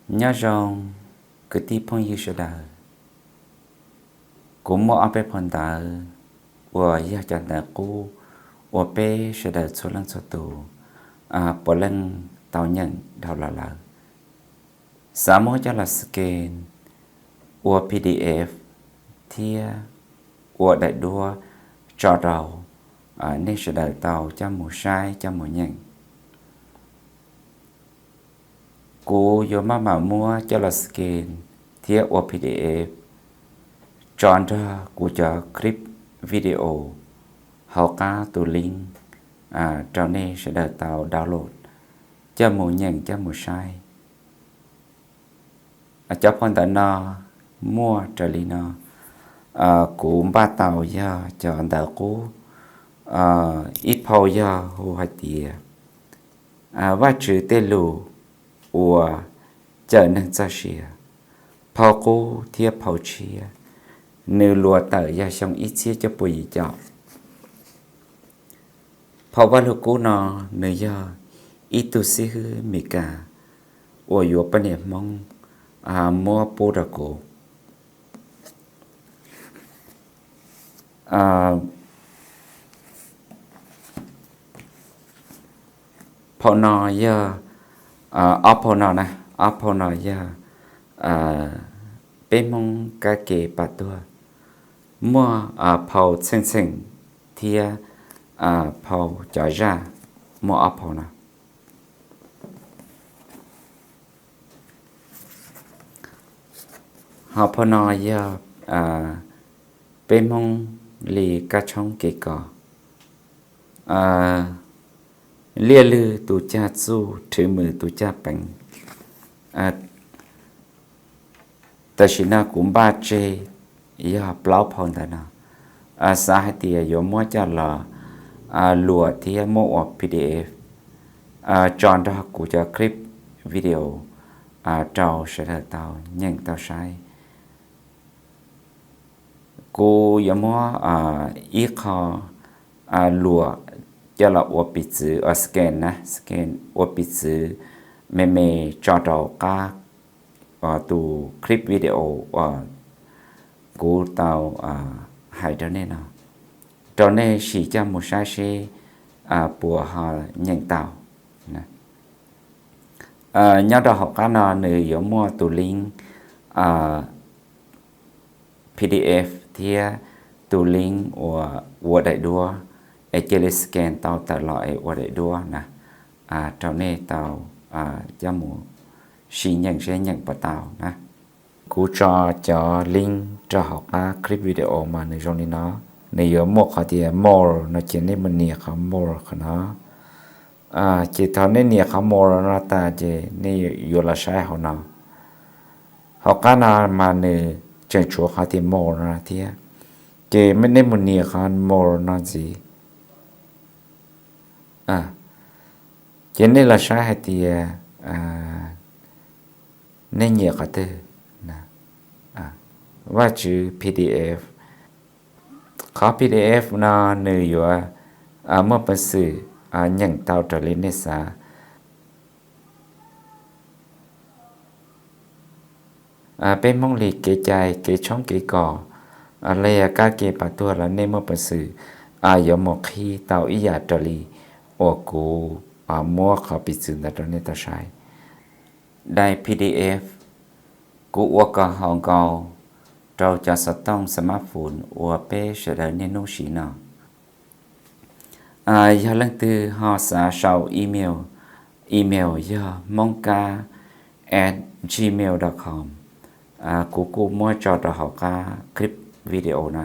Nyob zoo kwv tij phooj ywg sawv daws. Kuv muaj ob peb phau ntawv uas yog cov ntawv qub uas peb sawv daws txhua leej txhua tus puav leej tau nyeem dhau los lawm. Xav muab coj los scan ua P D F thiab ua daim duab tso rau nej sawv daws tau coj mus saib coj mus nyeem. Kuv yuav maj mam muab coj los scan thiab ua P D F tso nrog kuv cov clip video hauv qab tus link rau nej sawv daws tau download coj mus nyeem coj mus saib. Cov phau ntawv no muaj raws li no. Kuv npaj tau yog cov ntawv qub. Ib phau yog hu hais tias Vajtswv tej lus uas cawm neeg txoj sia. Phau qub thiab phau tshiab nws luas tawm yog xyoo ib txhiab cuaj pua yim caum. Phau Vaj Lug Kub no nws yog ib tug xib hwb Mes Kas uas yuav poj niam Hmoob muab pub rau kuv. Phau no yog ob phau no na, ob phau no yog peb Hmoob kab ke pam tuag. Muaj phau txheej txheem thiab phau cov zaj, muaj ob phau no. Ho phau no yog peb Hmoob li kab tshoob kev kos, liaj lwg tus cag txuj, rhwv mws tus cag peev. Tam sim no kuv npaj tseg yog plaub phau ntawv no, xav hais tias yuav muab coj los luam thiab muab ua P D F tso nrog kuv cov clip video rau sawv daws tau nyeem tau saib. Kuv yuav muab ib qho luam coj los ua piv txwv, scan na, scan ua piv txwv me me tso rau qab tus clip video uas kuv tau hais rau nej no, rau nej sim coj mus saib seb puas ho nyeem tau. Nyob rau hauv qab no nws yuav muaj tus link P D F thiab tus link uas ua daim duab, es cia li scan tau tawm los es ua daim duab na, rau nej tau coj mus sim nyeem seb nyeem puas tau na. Kuv tso cov link rau hauv qab clip video mas nws zoo li no. Nws yuav muaj qhov tias more no ces nej mus nias qhov more qhov no. Ces thaum nej nias qhov more no tas ces nej yuav los saib hauv no. Hauv qab no mas nws tseem tshuav qhov tias more no thiab. Ces nej mus nias qhov more no ntxiv. Ces nej los saib hais tias nej nyiam qhov twg. Vajtswv P D F. Qhov P D F no nws yuav muaj peev xwm nyeem tau raws li nej xav. Peb Hmoob li kev cai kev tshoob kev kos los yog kab ke pam tuag los nej muaj peev xwm yuav mus qhib tau ib yam raws li uas kuv muab qhov piv txwv ntawd rau nej tau saib. Daim P D F kuv ua kom haum nkaus rau cov xov tooj smartphone uas peb sawv daws niaj hnub siv no. Yog leej twg ho xav sau email, email yog hmoob kab at gmail dot com. Kuv kuj muab tso rau hauv qab clip video no.